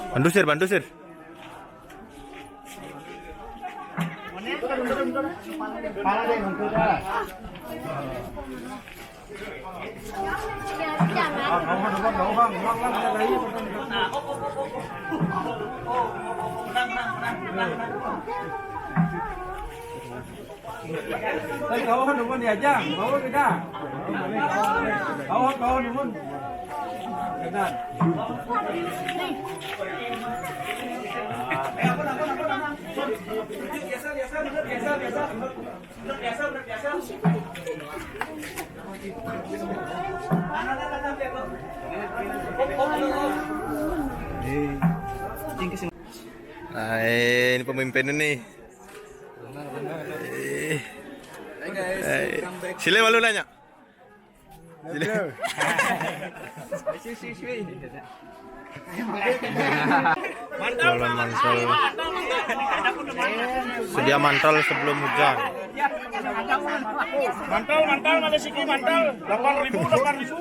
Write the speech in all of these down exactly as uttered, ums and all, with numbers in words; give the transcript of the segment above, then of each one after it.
Bantu sir, bantu sir. Tapi kau kan nunggu di aja, bawa beda. Kau kau nunggu. Beda. Nah, ini pemimpin ini. Eh. Eh. Sila malu nanya. Sila. Mantul, mantul. Sedia mantul sebelum hujan. Mantul, mantul, mana siki mantul? Delapan ribu, delapan ribu.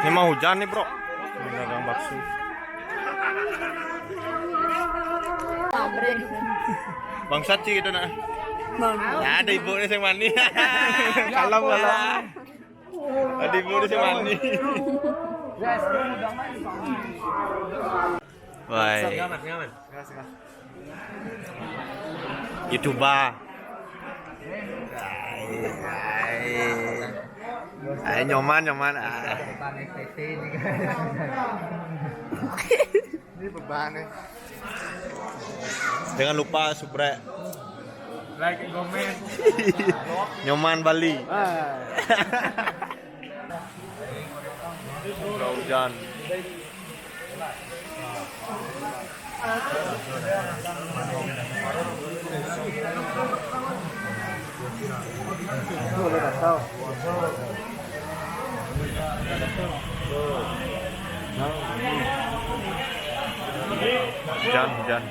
Ini mau hujan nih, Bro. Dagang bakso. Bangsat sih gitu, nah. Nah, ada ibu nih yang mandi. Kalau, kalau. Ada ibu nih yang mandi. Wah. YouTuber. Ayo, ayo. Ayo, nyoman, nyoman. Ah. Ini beban nih. Jangan lupa subrek. Like, komen. Nyoman Bali. Ah. Curah hujan. Hujan, hujan.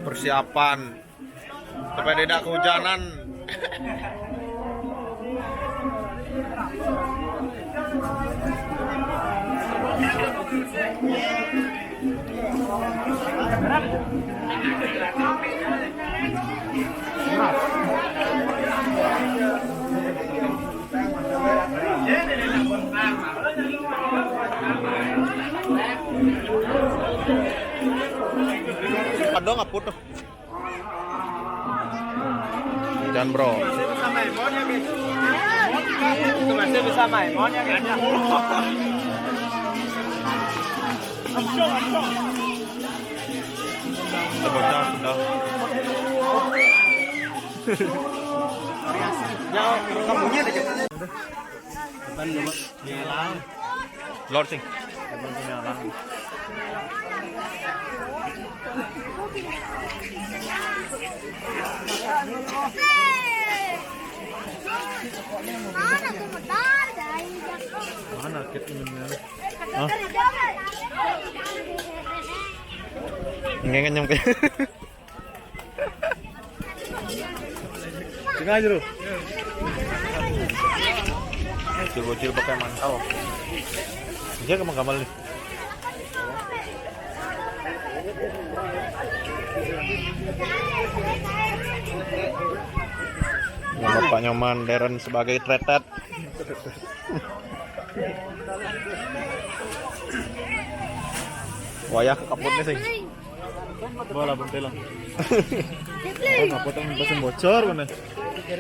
Persiapan supaya tidak kehujanan. Aduh, ngaput tuh. Hujan, Bro. Itu masih bisa main, maunya gitu. Sudah, sudah. Ya, kamunya aja. Depan dulu. Nyala. Lor sing. Depan nyala. Mana kita ini? Hah? Nggak kenyang. Tengah aja lu. Bocil-bocil pakai mantau. Dia ke gambar nih. Nama Pak Nyoman Deren sebagai tretet. Wayah ke kaputnya sih. Bola buntelan. Apa potong basem bocor mana? Ayo,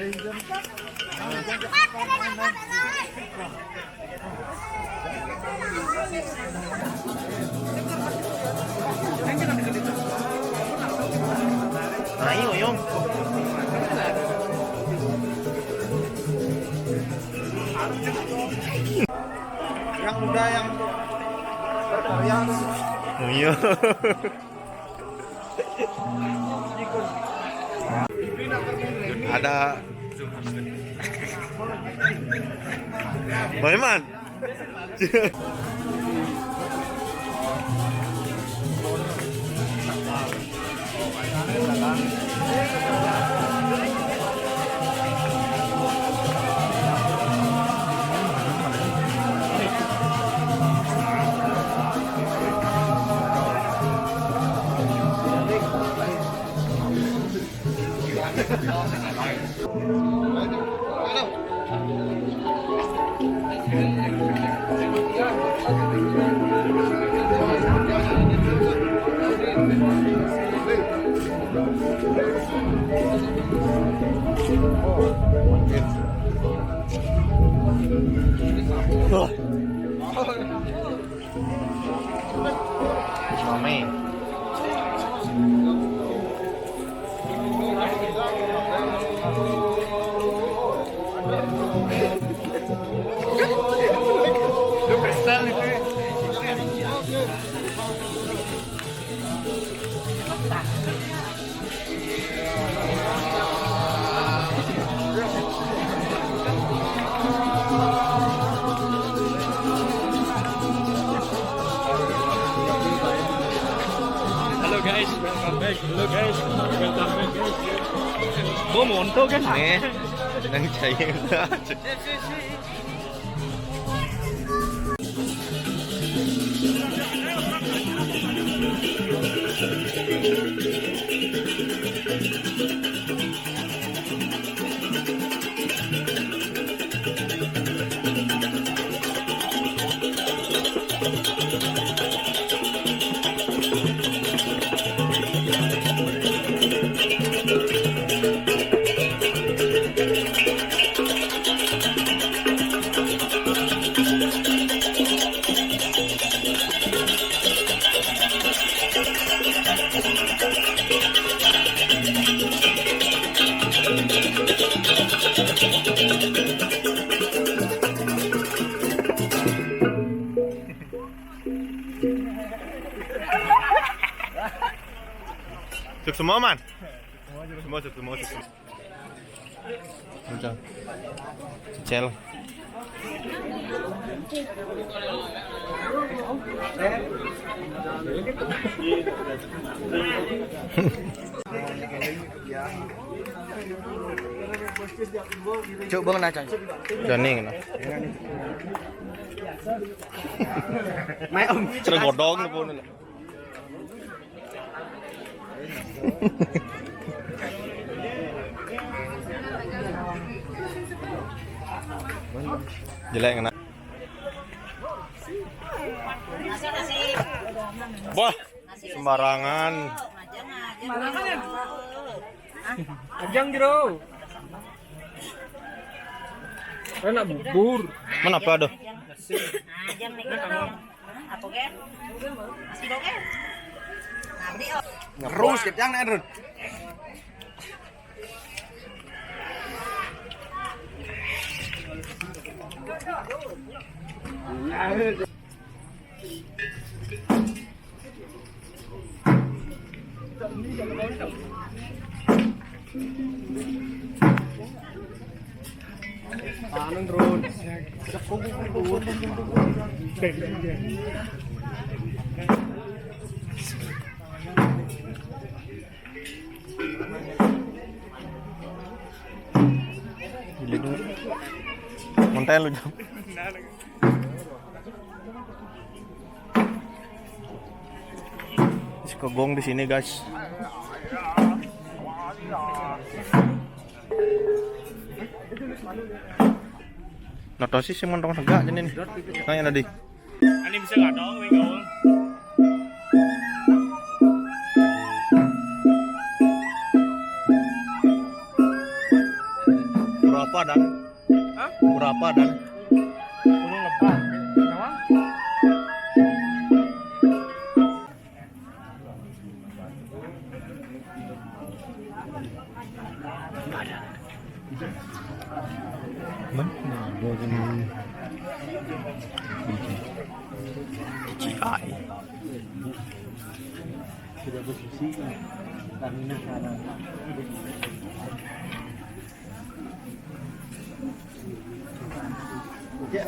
Yong. Yang muda yang berkarya. Oh, iya. Ada Boyman. Rame. Lu kesel itu. Hello guys, welcome back. Hello guys, welcome back guys. Gua monto kan? Nih, nang cair. Cuk semua, Man. Semua, cuk semua, cuk semua. Udah. Cel. Cuk, bang, nah, Cang. Udah nih, nah. Main, Om. Terus godong nih, pun. Jelek kena. Wah, sembarangan. Ajang jero. Enak bubur. Mana apa, aduh? Ajang nih, kita dong. Apa, Ger? Masih dong, Ger? Nah, beli, oh. Terus, kita yang naik, Run. Anu, Run. Gila dulu. Montel lu, Jam. Si Kogong di sini, guys. Notosis sing montong tegak jane nih. Nanya tadi. Ani bisa nggak dong, wing gaul? Padahal. Hah? Berapa dan? Puluh lebih. Nyawang? Mana? Hmm. Sudah posisi, kan? Karena salah. Be.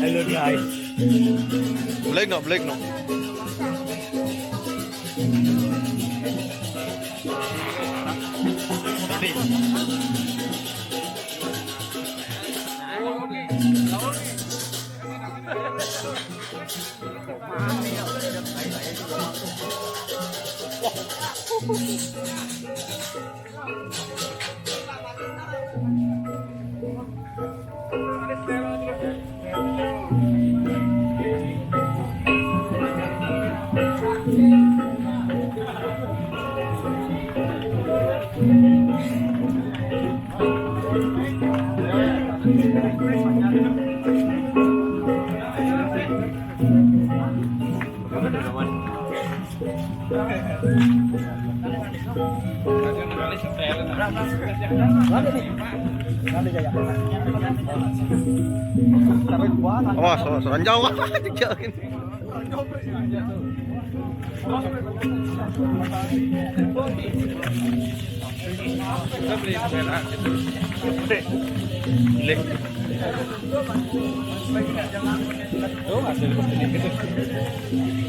Hello guys. Blek no, blek no. Awas, awas, ranjau.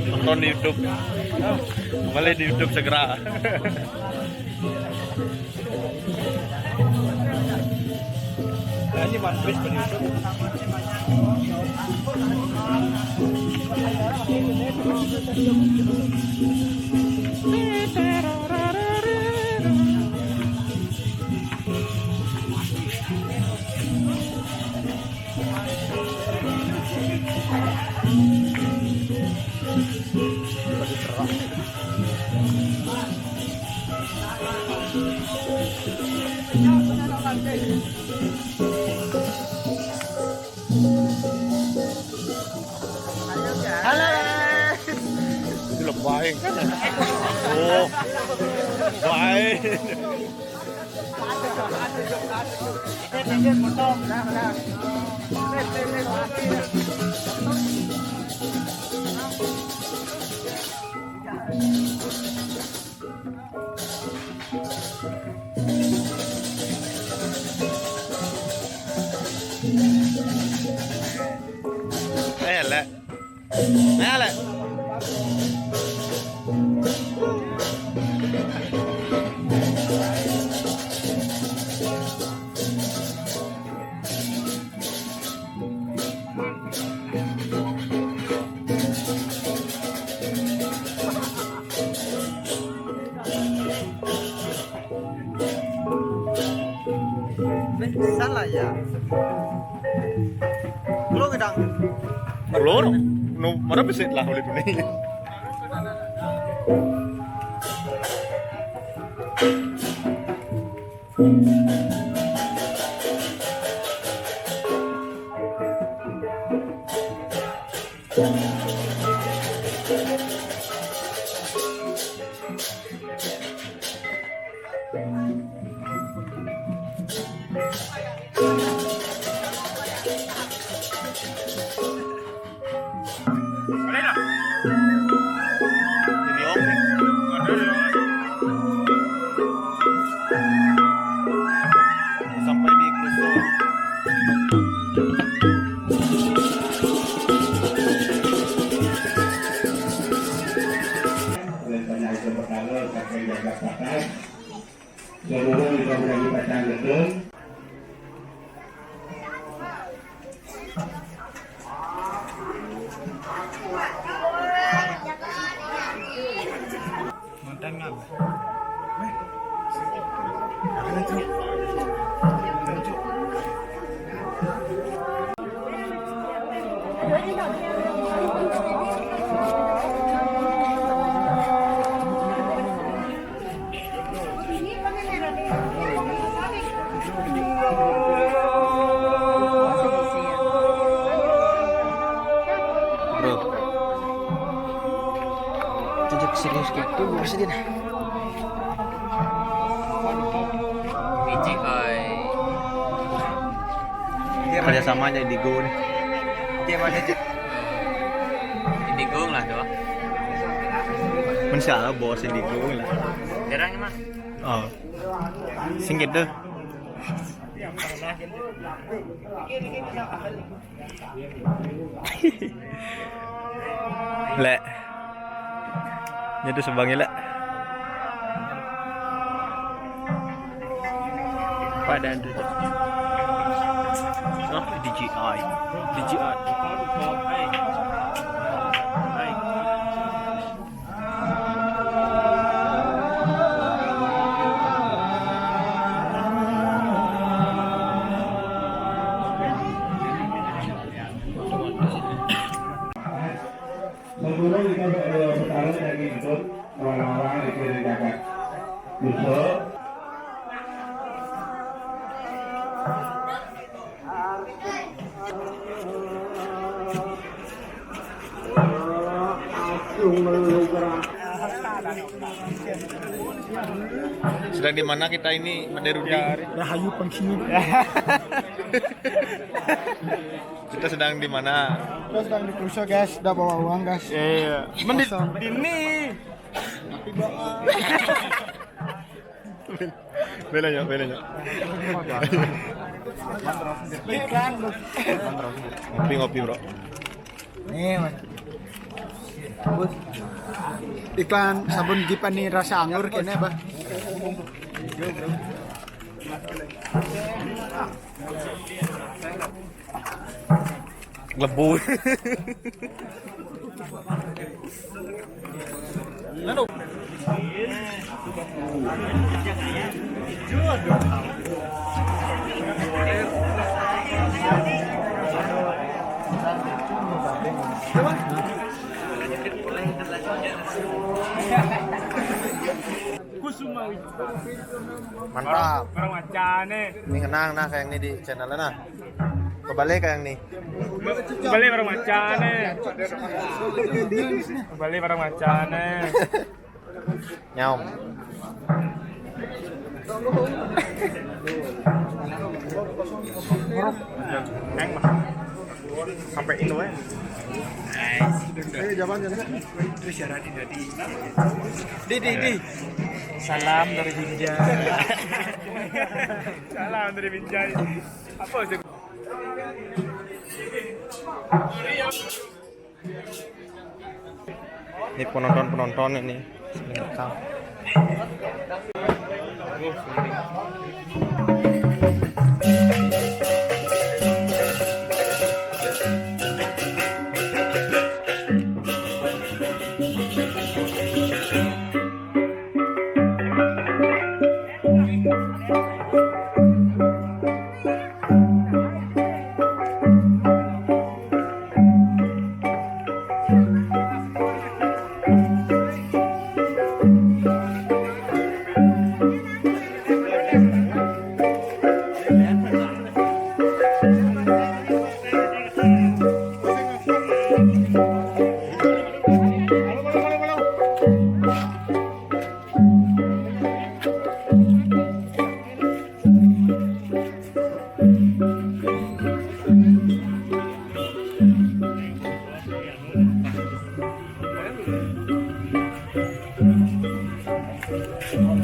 Nonton di YouTube. Kembali di YouTube segera. Ini One Piece di YouTube. Halo. Ini lho bae kan. Oh. Bae. Eh, lek. Nah, lek. Salah ya. Belum gedang. Belum. No, mana bisa lah oleh dunia. Sampai di Kluso. Rencana itu pertama sampai jaga pakai. Seluruh di kabupaten Pacang Gedung. Bro. Tunjuk serius gitu, gua kasih dia. Biji kai. Kerjasamanya Indigo nih. Dia mana, Cuk? Indigo lah, doang. Men siapa bos Indigo lah. Jarang emang. Oh. Sing gitu. Lek. Nyetu sebangnya, Lek. Pada itu. Hah? D J I. D J I. Menurut kita, eh, sekarang lagi ikut orang-orang di kiri jagat. Bisa. Sedang di mana kita ini, Made Rudi? Rahayu pengkiu. Kita sedang di mana? Kita sedang di Kluso, guys. Udah bawa uang, guys. Iya. Mending kosong. Ini. Bela, Nyok, bela, Nyok. Iklan lu. Ngopi, ngopi, Bro. Nih, Mas. Bus. Iklan sabun Gipani rasa anggur kene, Bah. Lebu. Kusuma. Mantap. Orang macane. Ini ngenang nah kayak ini di channelnya nah. Kebalik kayak ini. Kebalik orang macane. Kebalik orang macane. Nyom. Neng mah. Sampai ini wae. Ini zaman jadi. Terus syarat dari. Di, di, di. Salam dari Binjai. Salam dari Binjai. Apa sih? Ini penonton-penonton ini.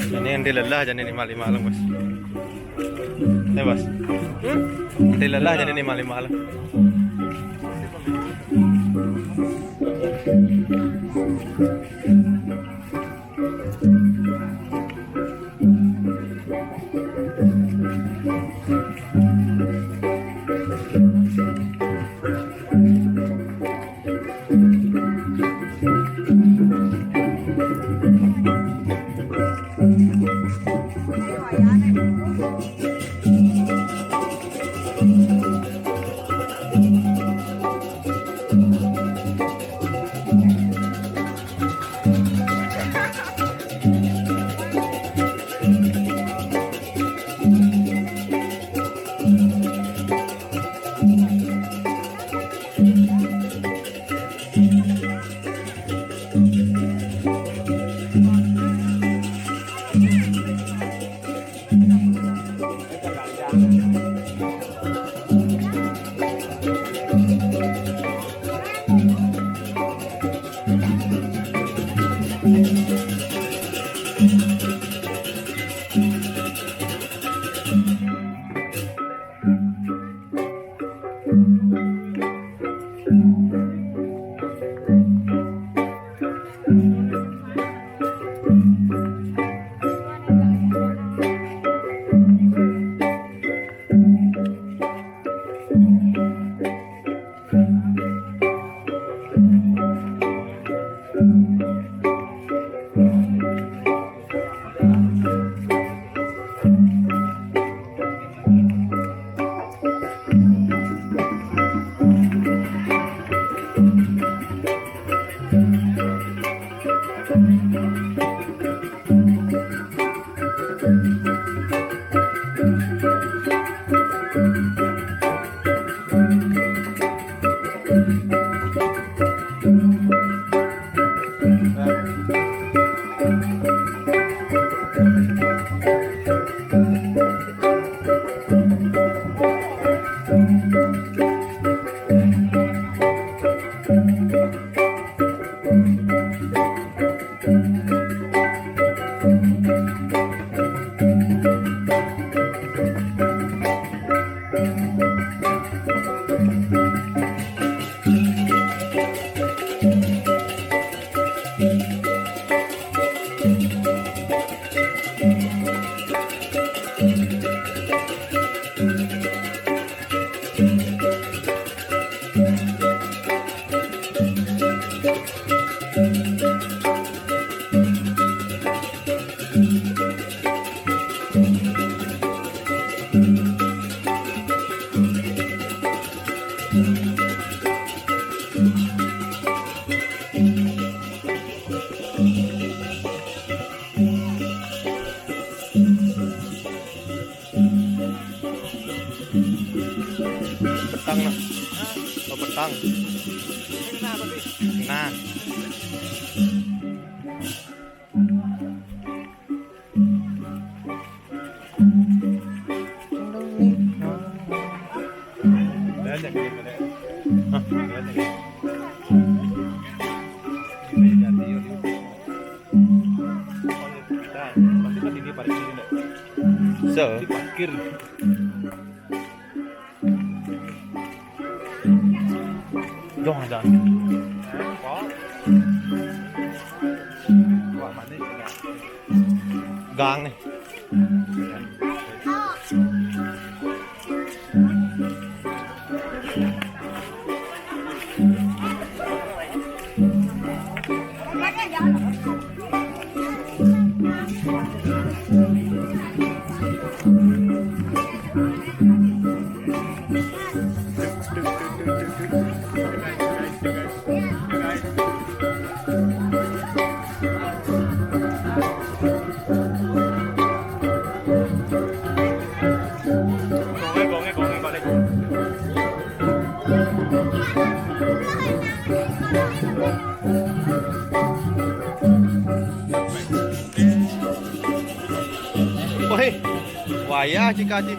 Ini yang dilelah jadi lima lima lah, Bos. Ya, Bos. Dilelah jadi lima lima lah. Bang. Nah. Hah? So, dong aja. Gang nih. Woi, wayah jika di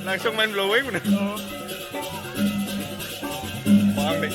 Langsung main blowing udah. Paham deh.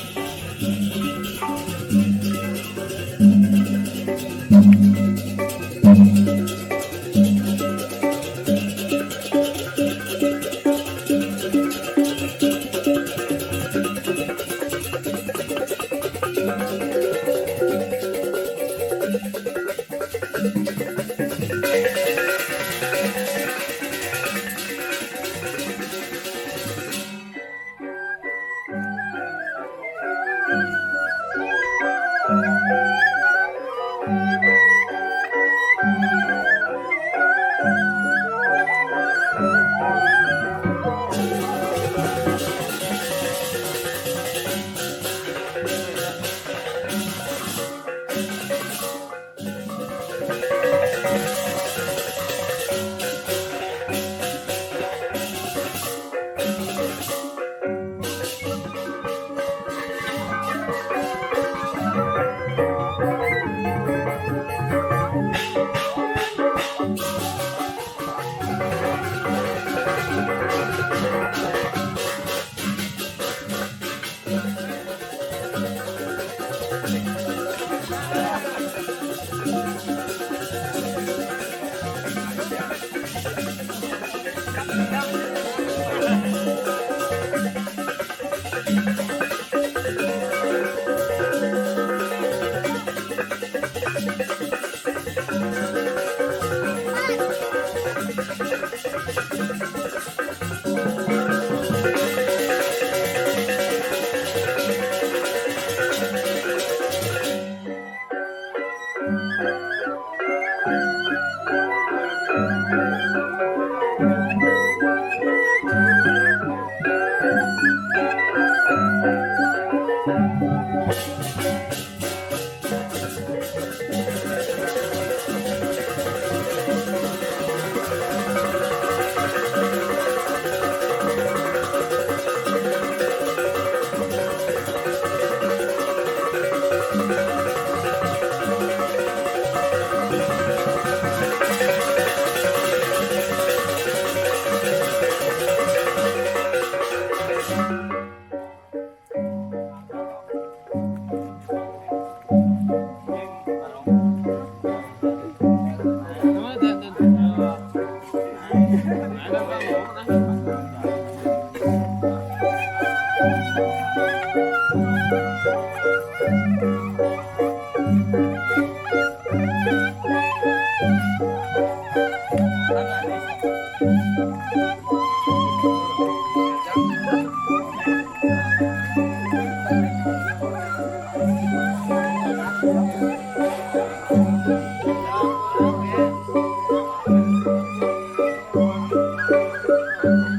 Ah,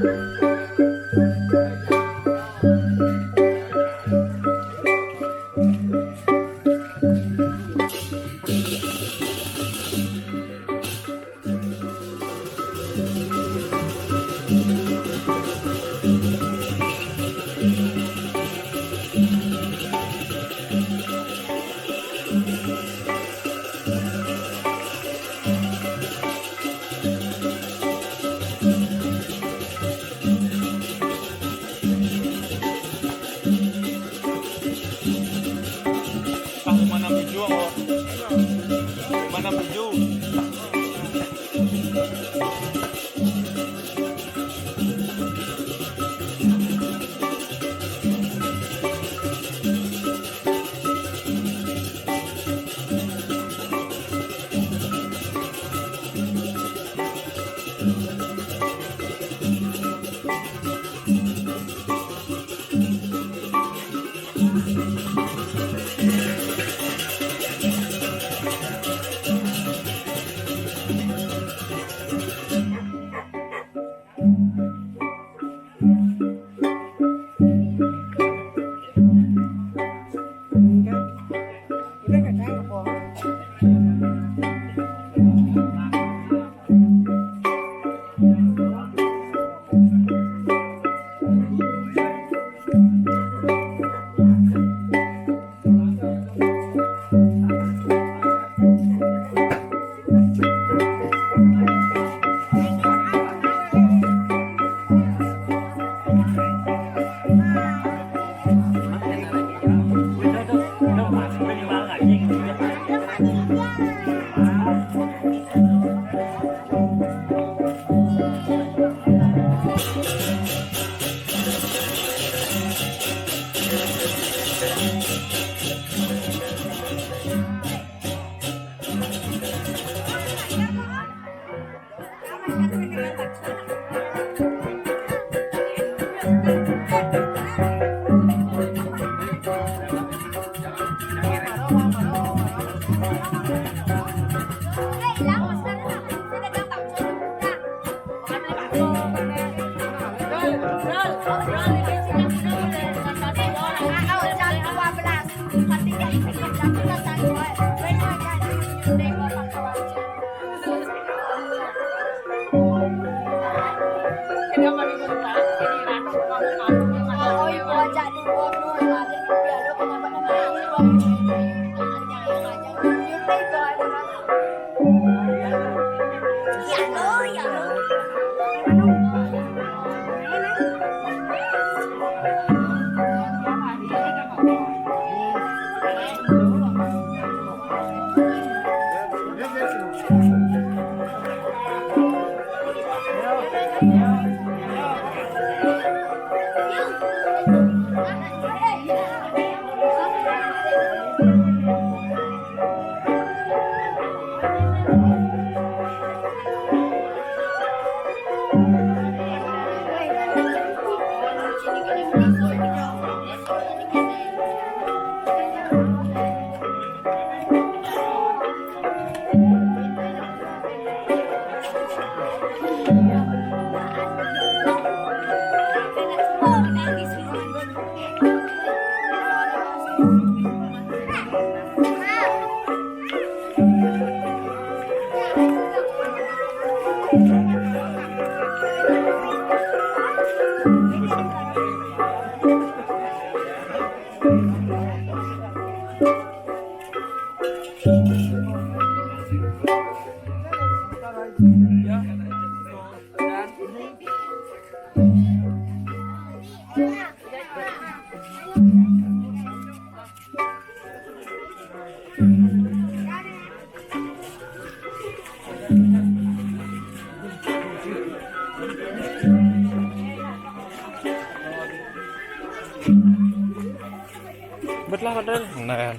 mana video, oh. Mana video? Betlah padahal. Nah.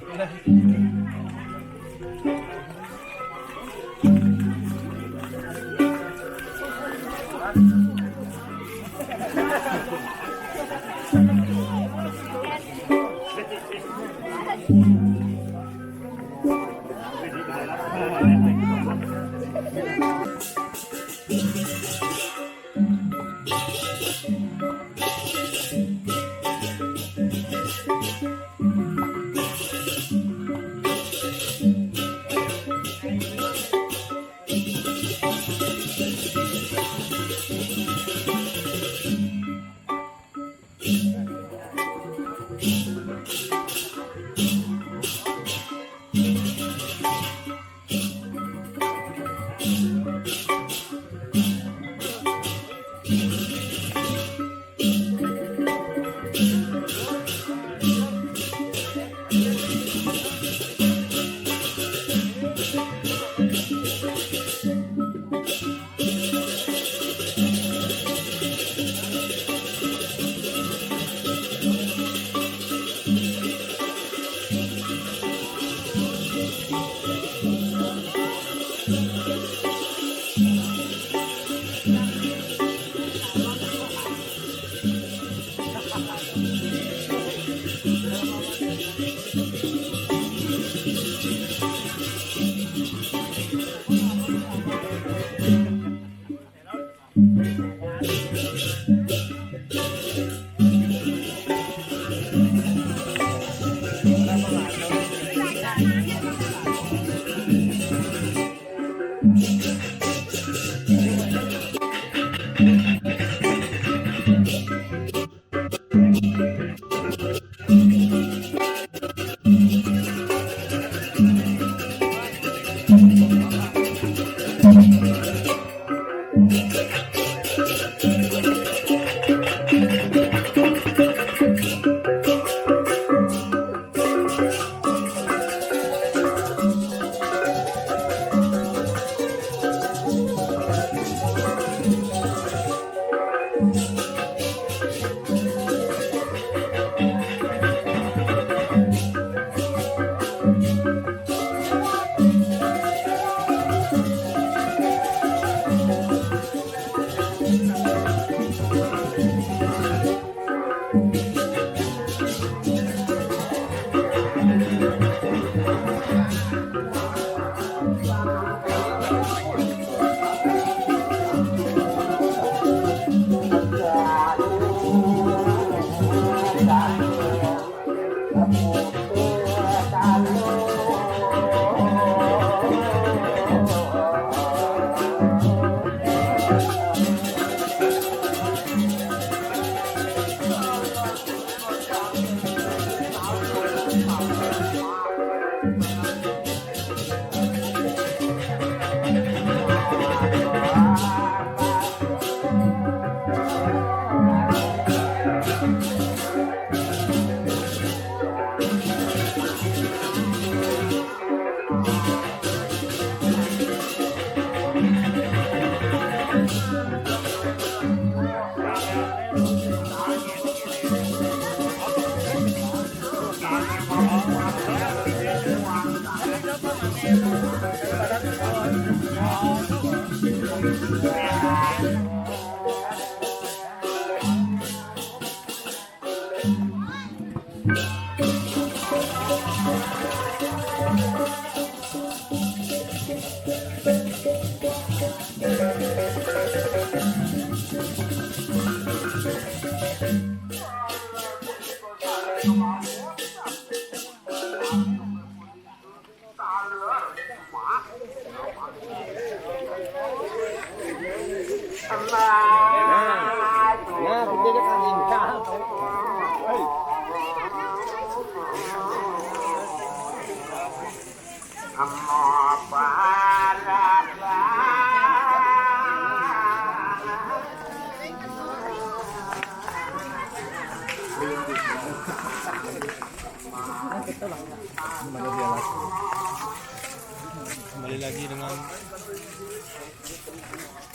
Kembali lagi dengan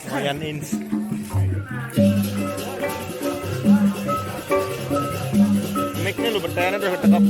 Wayan Ins. Mic-nya lu bertanya terus bertekap.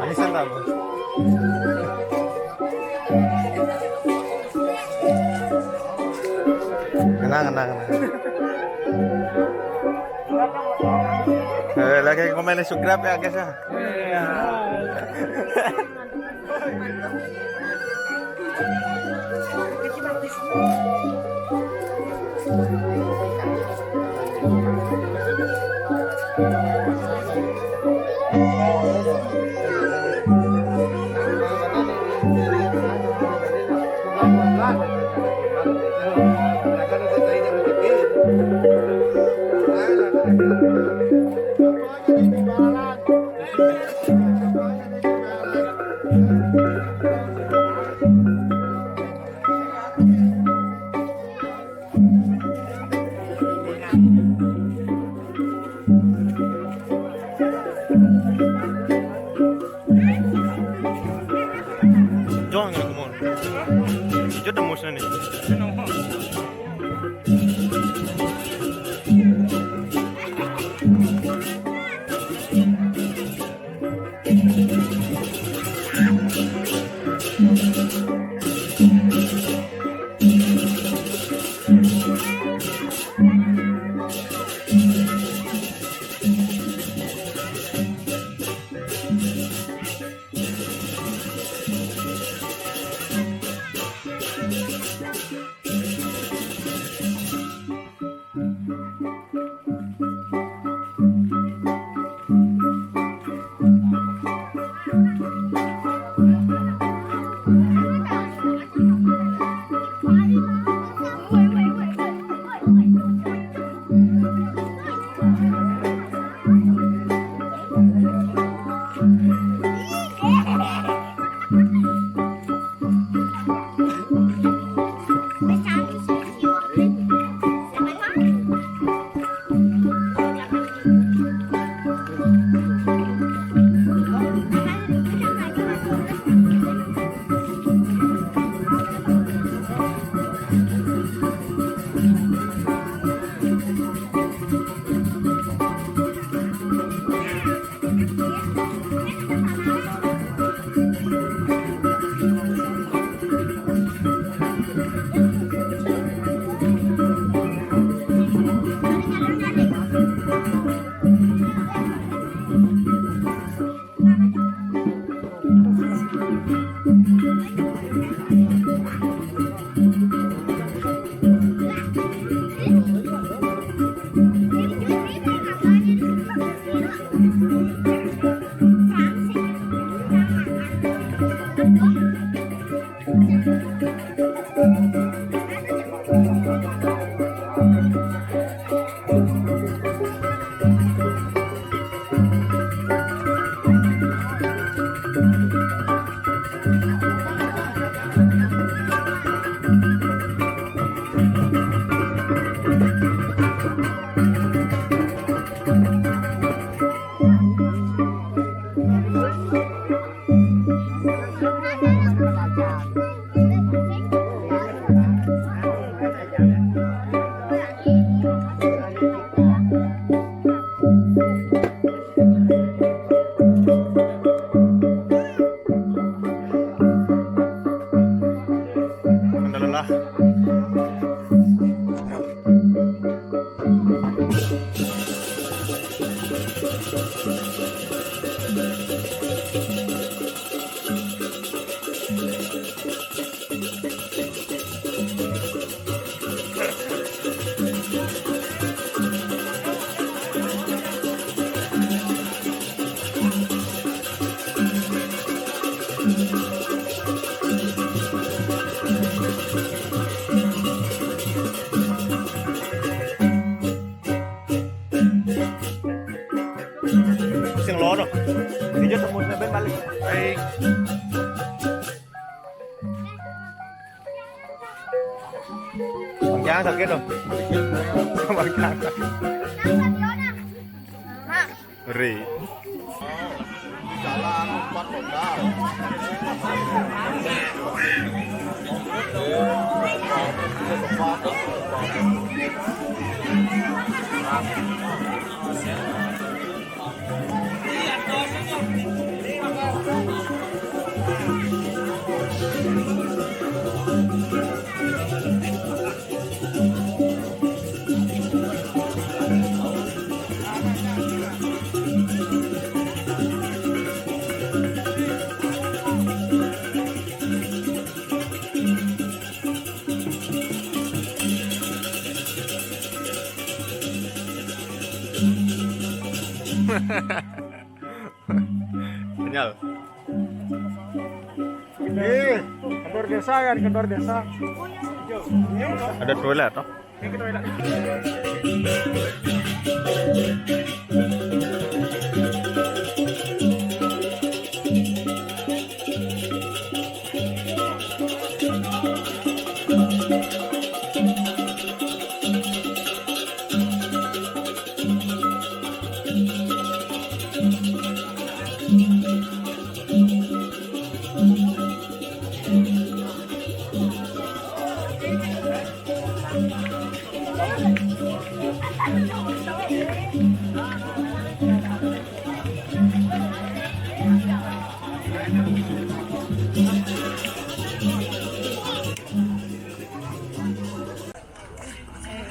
Alisan ta, Bos. Kenang, kenang, kenang. Eh, lagi komen subscribe ya, guys, ya. Jangan ngomong. Dia dah emosi ni. Bang Jang sakit dong. Bang Jang. Ngeri. Kenyal. Ih, kantor desa kan, kantor desa. Ada toilet, toh? Ini ke toilet.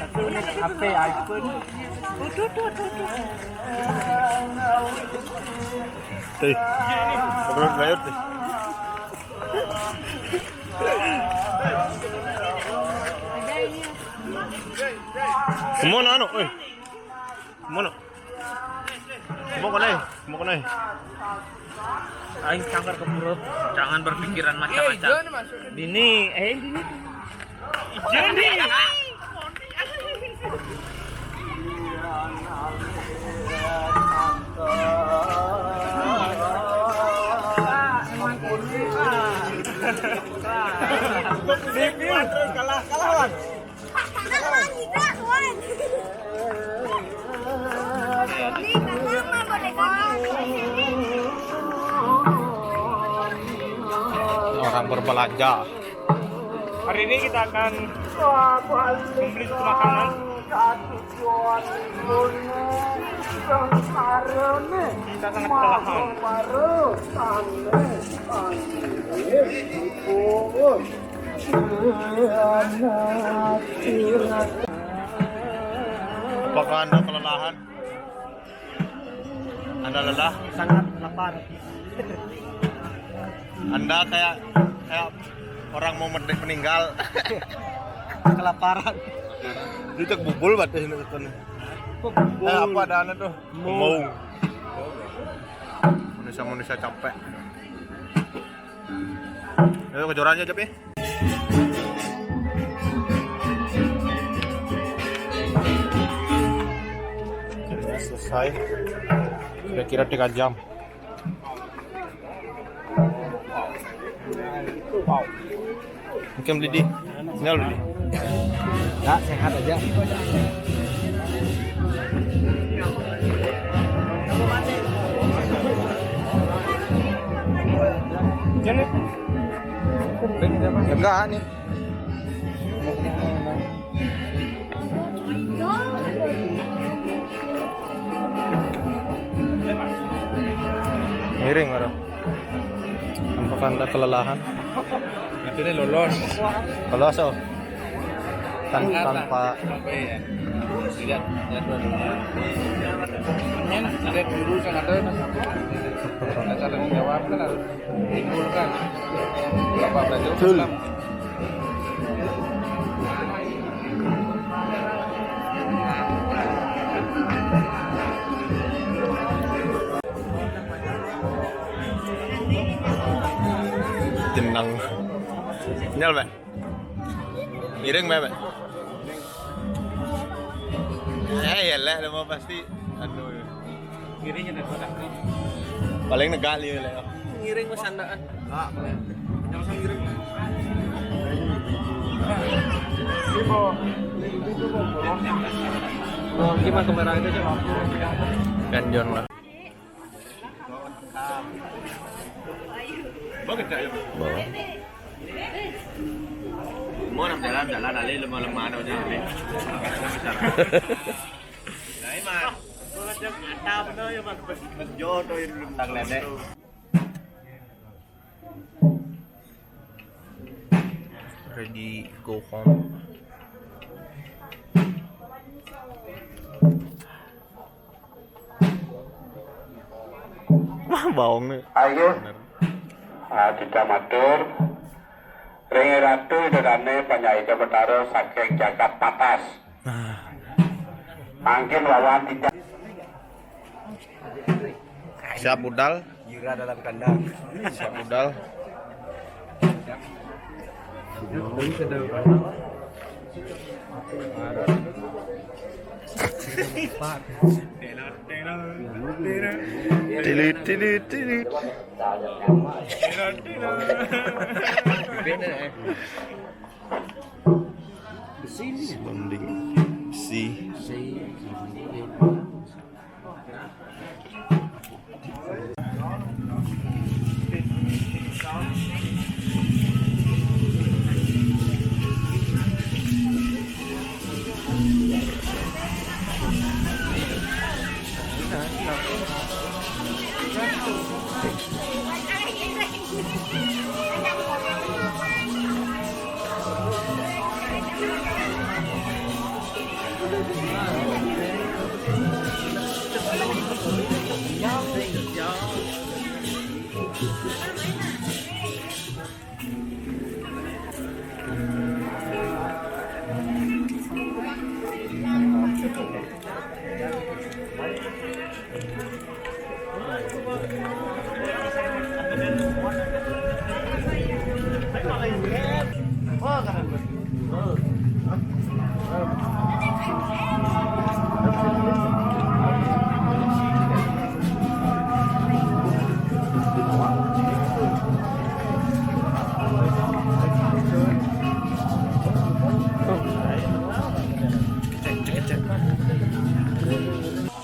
Tapi unik H P iPhone. Tuh, tuh, tuh, tuh. Hei, upload layar tuh. Semua anu, eh. Semua. Semua kena, semua kena. Aing kanker ke perut. Jangan berpikiran macam-macam. Dini, eh dini. Jadi. Kalah, kalah, Wan. Orang berbelanja. Hari ini kita akan membeli satu makanan. Kita sangat kelelahan. Apakah Anda kelelahan? Anda lelah? Sangat lapar. Anda kayak, kayak orang mau merdek meninggal. Kelaparan. Dia cek bubul bat ini. Kok bubul? Eh, apa ada anu tuh? Mau. Maung. Manusia-manusia capek. Ayo kejoran aja, Jep, ya. Akhirnya selesai. Kira-kira tiga jam. Wow. Mungkin beli di. Ini beli di. Ya, sehat aja. Enggak nih. Miring, orang. Apakah Anda kelelahan? Nanti ini lolos. Lolos, oh. Tan-, tanpa. Tanpa, iya. Tidak, tidak dua-duanya. Ini ada jurusan ada, Mas. Ada tanggung jawab kan harus. Timbul kan. Bapak belajar Islam. Jenang. Nyal, Pak. Miring, Pak. Eh, ya lah, lu mau pasti. Aduh. Kirinya dari kota. Paling negak liu lah. Ngiring wis sandaan. Yang usah ngiring. Oh, ini mah kamera itu coba. Kan John lah. Bawa. Mau nang jalan-jalan, ale lemah-lemah ada aja, ale. Nah, ini, Mas. Jodoh yang belum tak ledek. Ready go home. Wah, baong nih. Ayo. Bener. Ah, kita matur. Ring Ratu Ida Dane Panyaika Betara saking jagat Patas. Nah. Mangkin wawan tidak. Siap budal. Yura dalam kandang. Siap budal. Tilit, tilit, tilit. Besi ini. Besi.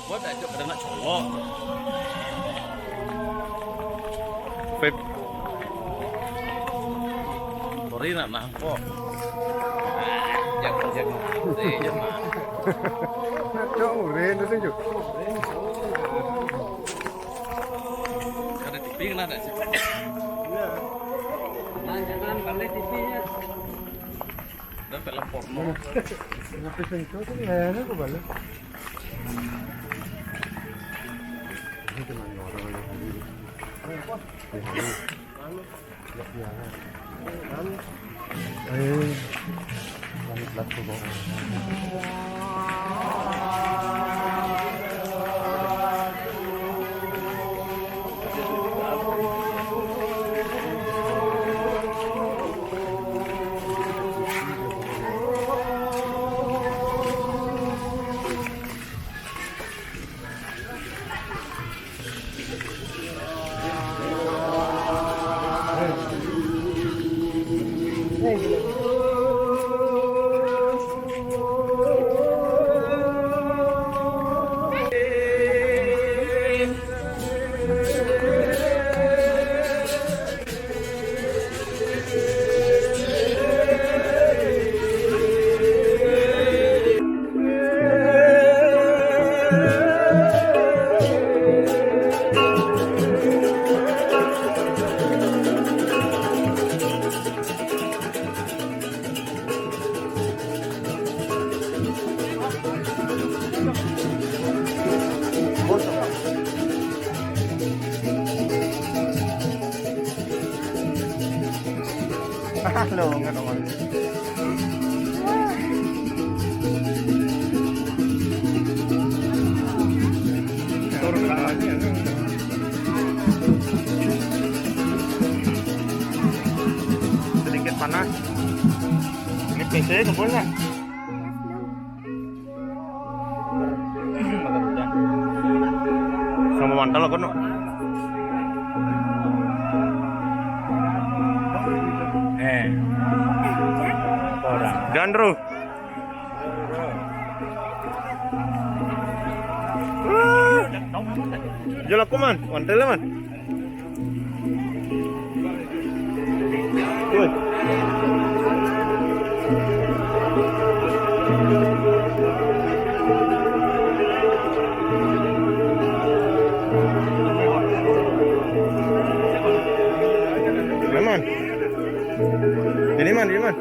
Buat aja pada nak colok. Vape. Sorry nak nangkok. Jangan, jangan. Jangan. Nak cok urin tu, cok. Kada T V kena ada sih. Iya. Jangan, jangan, balik T V-nya. Dah film porno. Kenapa sentuh tu layarnya ke balik? Ini cuma orang yang hadir. Yang hadir. Yang hadir. Eh, langit laku bawah. Lo nggak nongol. Turun ke atas. Sedikit panas. Ini P C kumpul nggak? Sama mantel aku, no. Jalan terus. Ah. Jalan aku, Man. Mantel, Man. Woi. Aman. Ini, Man, ini, Man.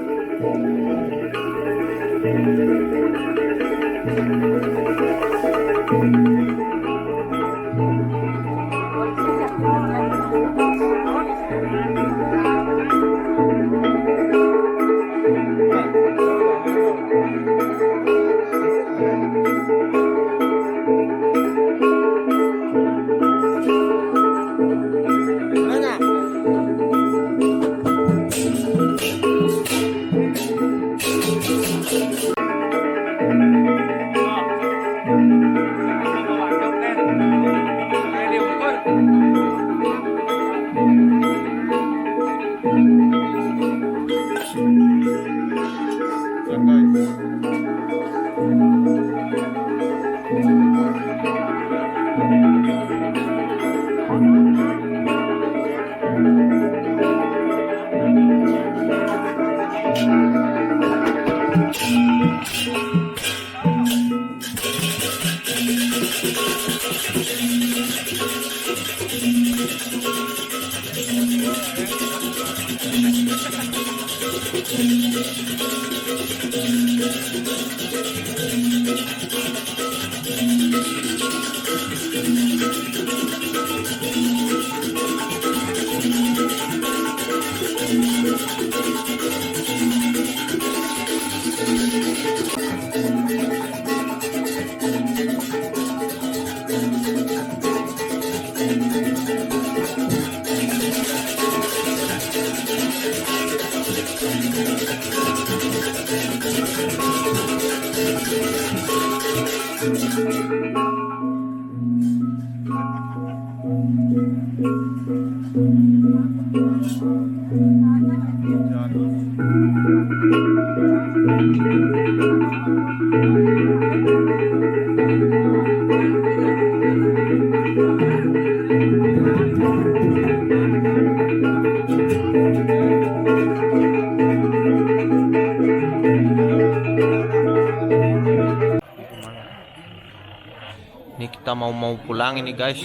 Ini kita mau, mau pulang ini, guys,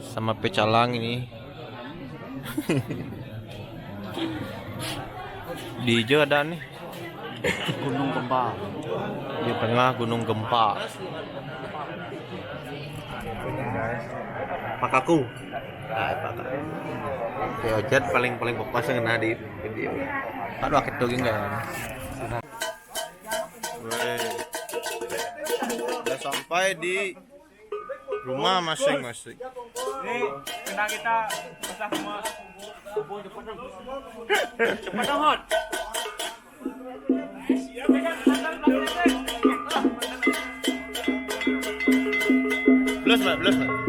sama pecalang ini. Di hijau ada nih. Gunung Gempa. Di tengah Gunung Gempa. Pakaku. Ah, pakaku. Oke, ojat paling, paling pepas yang kena di video. Aduh, akit tuh enggak. Weh. Udah sampai di rumah masing-masing. Ini kena kita basah semua. Cepat dong, Hot. Belas, Mbak, belas, Mbak.